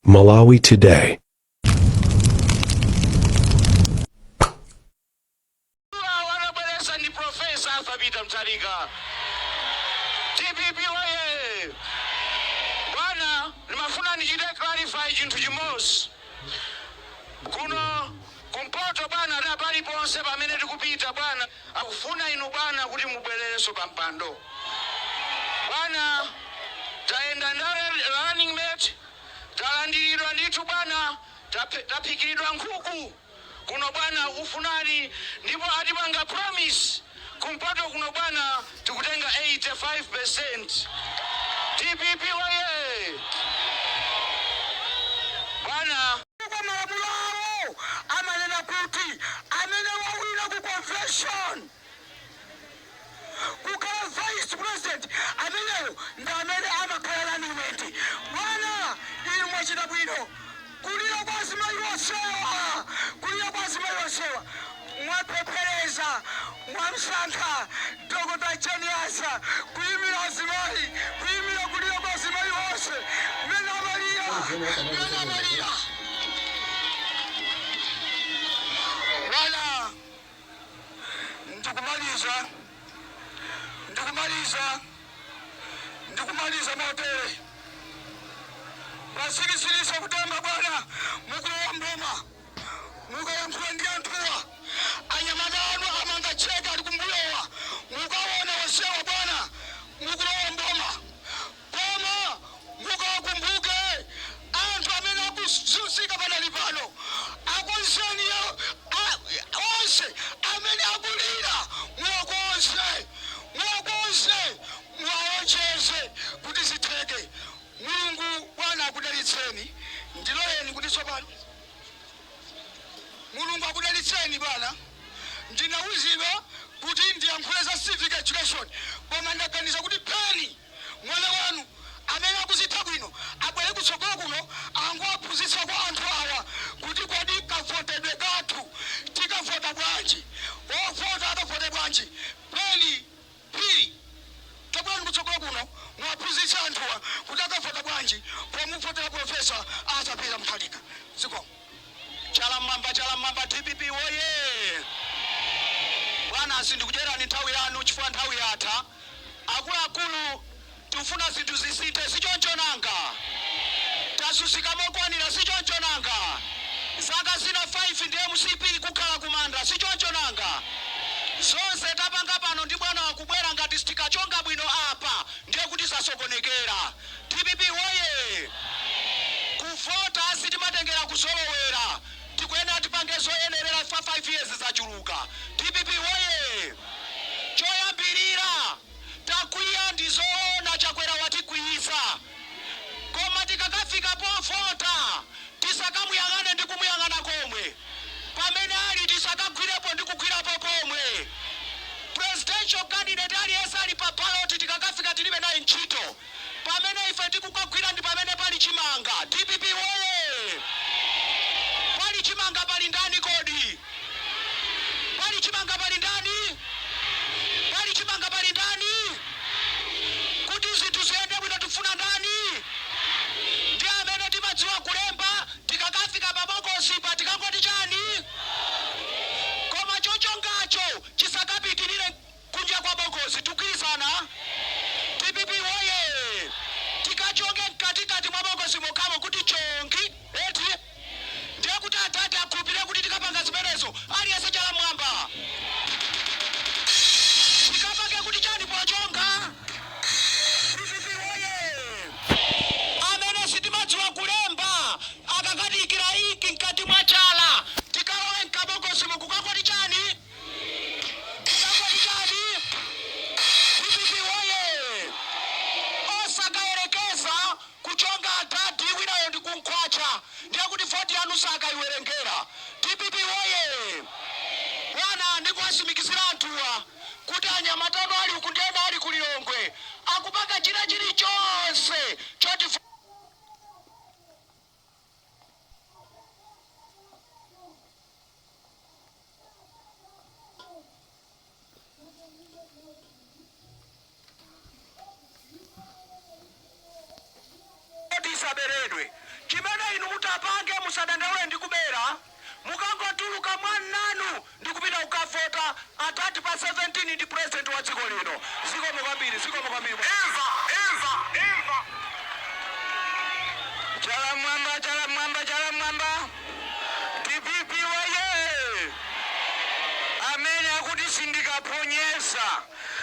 Malawi Today. Wanabweresa ndi Professor Arthur Peter Mutharika. DPP woye! Bwana, ndimafuna ndichite clarify chinthu chimodzi. Kuno kumpoto bwana, na paliponse pamene tikupita bwana, akufuna inu bwana kuti mubwererenso pa mpando. Bwana, tayenda nda running mate, talandiridwa ndithu bwana, taphikiridwa nkhuku kuno bwana, kufunani ndipo atipanga promise kumpoto kuno bwana, tikutenga 85%. DPP woye! Bwana, kwa malamulo awo amanena kuti amene wawina ku convention kukhala vice president, ameneyo ndi amene amakhala running mate. Bwana, inu mwachita bwino. Kulira kwa azimayi onsewa, kulira kwa azimayi onsewa, mwapephereza, mwamsankha Dr. Jane Ansah kuyimira azimayi, kuyimira kulira kwa azimayi onse mene amalira, mene amalira. Bwana, ndikumaliza, ndikumaliza, ndikumaliza motere. Pasikisilisa kutemba bwana, mukulowa mboma, mukayankhula ndi anthuwa, anyamata anu amanga cheka ali kumbuyowa, mukaona onsewa bwana, mukulowa mboma, koma mukawakumbuke anthu amene akuzunzika panali pano, akonzeni onse amene akulira, muwakonze, muwakonze, muwaonjeze kuti zitheke. Mulungu bwana akudalitseni. Ndiloyeni kuti tsopano Mulungu akudalitseni. Bwana, ndinawuzidwa kuti ndiyankhule za civic education, koma ndaganiza kuti peni mwana wanu amene akuzitha bwino abwere kutsogolo kuno, angoaphunzitsa kwa anthu awa kuti kodi kavotedwe kathu tikavota bwanji, ovota akavote bwanji. Peni Phiri, tabwerani kutsogolo kuno, muwaphunzitse anthuwa kuti akavota bwanji pomuvotera Professor Arthur Peter Mutharika. Zikomo. Chala mmwamba, chala mmwamba! DPP woye! Bwana, sindikudyerani nthawi yanu chifukwa nthawi yatha. Akuluakulu, tikufuna zinthu zisinthe, sichoncho nanga? Tazunzika mokwanira, sichoncho nanga? Zaka zina 5 ndi MCP kukhala kumanda, sichoncho nanga? Zonse tapanga pano ndi bwana wakubwera, ngati sitikachonga bwino apa ndiye kuti zasokonekera. DPP woye! Kuvota sitimatengera kuzolowera, tikuyenera tipange zoyenerera fa 5 years zachuluka. DPP woye! Choyambirira, takwiya, ndizoona, Chakwera watikwiyisa, koma tikakafika povota tisakamuyang'ane ndi kumuyang'ana komwe pamene ali, tisakagwirepo ndi kugwirapo pomwe. Presidential candidate aliyense ali pa ballot, tikakafika tilibe naye ntchito. Pamene ife tikukagwira ndi pamene pali chimanga. DPP woye! Pali chimanga pali ndani kodi? Pali chimanga pali ndani? Pali chimanga pali ndani? Kuti zinthu ziyende bwino tifuna ndani? Ndi amene timadziwa kulemba. Tikakafika pa bokosi pa tikangoti chani? Koma chochongacho chisakapitirire kunja kwa bokosi. Tikugwirizana? DPP woye! Tikachonge mkatikati mwa bokosi mokhamo kuti chongi, eti? Ndiye kuti atati akhulupirire kuti tikapanga zimenezo. Aliyense chala mwamba. Tikapange kuti chani pochonga? DPP woye! Amene sitimadziwa kulemba akakatikira inki mkati mwa chala, tikalowe mkabokosi mukukangoti chani? Tikangoti chani? DPP woye! Osakayerekeza kuchonga adadi, winayo ndi kunkhwacha, ndiye kuti voti yanu sakayiwerengera. DPP woye! Bwana, ndikuwasimikizira anthuwa kuti anyamatano ali uku ndiyena ali ku Lilongwe akupanga china chilichonse choti tisaberedwe. Chimene inu mutapange musadandaule ndi kubera. Mukangotuluka mwananu ndikupita kukavota, atati pa 17 ndi president wa dziko lino. Zikomo kwambiri, zikomo kwambiri. Imva, imva, imva. Chala mwamba, chala mwamba, chala mwamba. DPP waye! Amene akuti sindikaponyesa,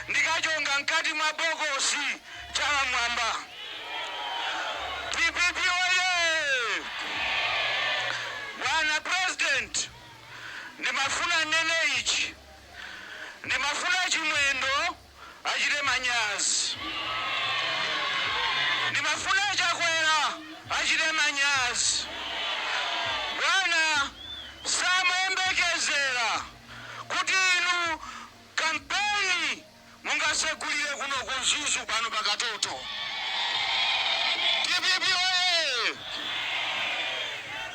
ndikachonga mkati mwa bokosi, chala mwamba. DPP waye! Bwana President, ndimafuna nene ichi, ndimafuna Chimwendo achite manyazi, ndimafuna Chakwera achite manyazi. Bwana, samayembekezera kuti inu kampeni mungasegulire kuno ku Mzuzu pano pakatoto. DPP oye!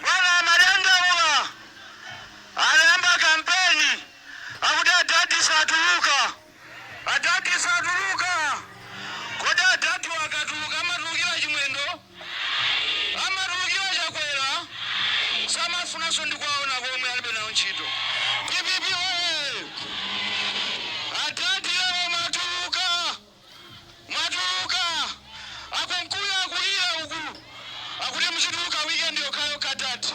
Bwana, amadandaula anayamba kampeni akuti adadi satuluka, adadi satuluka. Kodi adadi wakatuluka amatulukira Chimwendo, amatulukira Chakwera? Samafunanso ndikuwaona komwe, alibe nawo ntchito. DPP oye! Adadi lero mwatuluka, mwatuluka. Akunkuya akulira uku akuti muchituluka weekend yokhayokha. Dadi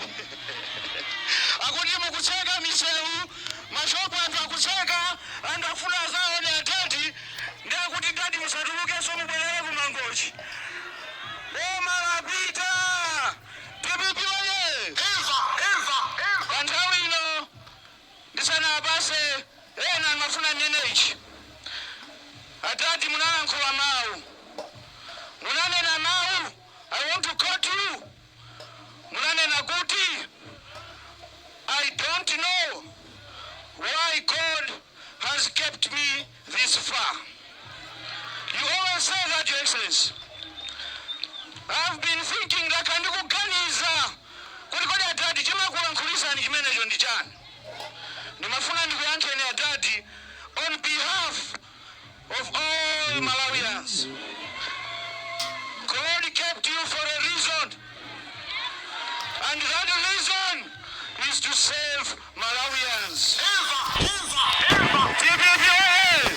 akuti mukutseka misewu, mashopu anthu akutseka, anthu akufuna azaone adadi. Ndi akuti dadi musatulukenso, mubwerere kumangochi. Boma lapita. DPP oye! Imva, imva, imva. Pa nthawi ino, ndisanapase ena, ndimafuna nene ichi. Atati munalankhula mawu, munanena mawu, I want to quote you. Munanena kuti, "I don't know why God has kept me this far." You always say that, Your Excellency. I've been thinking, ndakandikuganiza kuti kodi adadi chimakulankhulizani chimenecho ndi chani? Ndimafuna ndikuyankheni adadi on behalf of all Malawians. God kept you for a reason, and that reason is to save Malawians. Imva, imva, imva. DPP oye!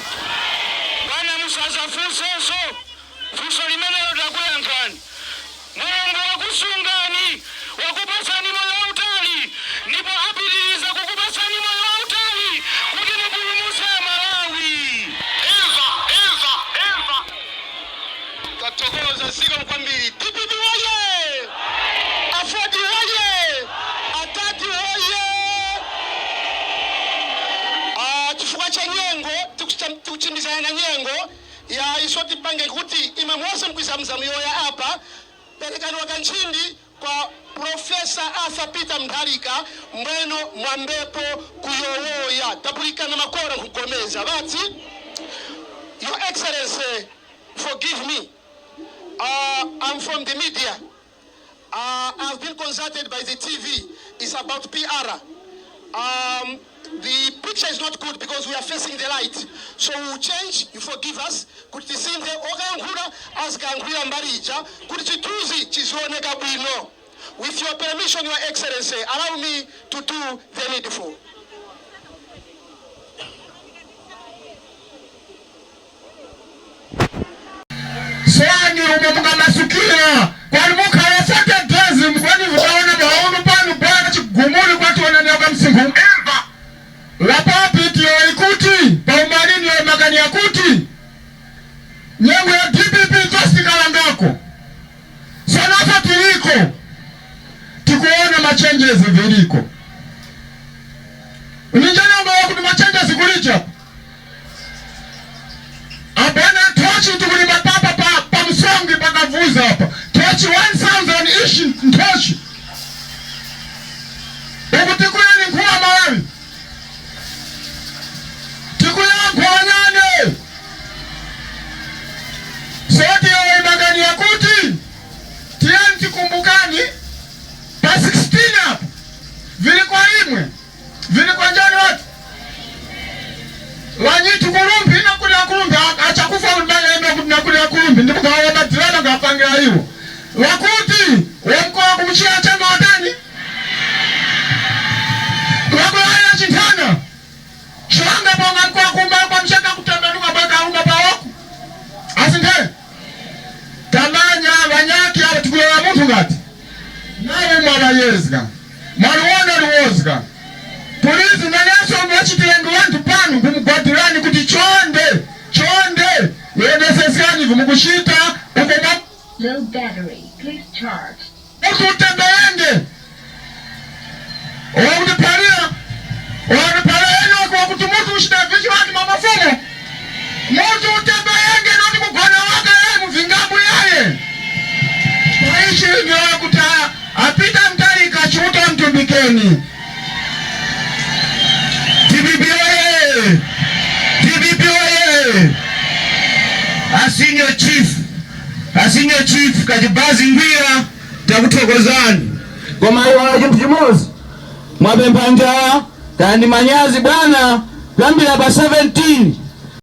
Bwana, musazafunsenso funso limenelo, takuyankhani. Mulungu wakusungani, wakupasani moyo wautali, ndipo apitiriza kukupasani moyo wautali kuti mupulumutse Malawi. Imva, imva, imva. Tathokoza, zikomo kwambiri. DPP woye! AFORD woye! Atati woye! Ah, chifukwa cha nyengo, tikuchimbizana na nyengo ya iso, tipange kuti imwe mwonse mukwiza yoya apa. Perekani wakanchindi kwa Professor Arthur Peter Mutharika, mbweno mwambepo kuyowoya tapulikana makora nkugomeza bati. Your Excellency, forgive me. I'm from the media. I've been consulted by the TV. It's about PR. The picture is not good because we are facing the light. So we will change, you forgive us. Kuti tisinthe, okayankhula azikayankhulira mbali ija kuti chithunzi chizioneka bwino. With your permission, Your Excellency, allow me to do the needful. Swani umwe mungamasukira kwani mukhala 30 days mkwani vutaona maono panu bwana chigumuli kwationania kwa msinkhu. Imva. Lapapi tiyo ikuti paumalini yo makani yakuti nyengo ya DPP tosikalandako sonafa tiliko tikuona ma changes viliko ninjenongo wakuti ma changes kulicha abwana tochi tikulima papa pa, pa msongi pakavuza apa tochi 1000 ishi ntochi uku tikuyani nkhuwa Malawi tikuyankhwanyane soti yoimakani yakuti tiyeni tikumbukani pa 16 apo vili kwa imwe, vili kwa njani watu wanyitu kulumbi inakuli akulumbi achakufa ulibale kuti nakuli akulumbi ndikugawa madirana ngapangira iwo wakuti wamkowa kumuchiya changa. Nawe mwabayezga mwaliwona liwozga pulizi nanenso mwachitilengi wanthu pano kumugwadirani kuti chonde chonde yendesesani vumukuchita uko Low battery, please charge. mutu utembeyenge wakutiphalira wakutiphalira enoki wakuti mutu uchita vichi wati mamafumo mutu utembeyenge noti kugona wake yeye muvingabu yaye paichi ndiwakuti apita mtalika chiuta mtumbikeni. DPP oye! DPP oye! A senior chief, a senior chief Kachibazi Ngwira, takuthokozani. Koma iwala chinthu chimodzi, mwapempha njala kandi manyazi bwana, kuyambira pa 17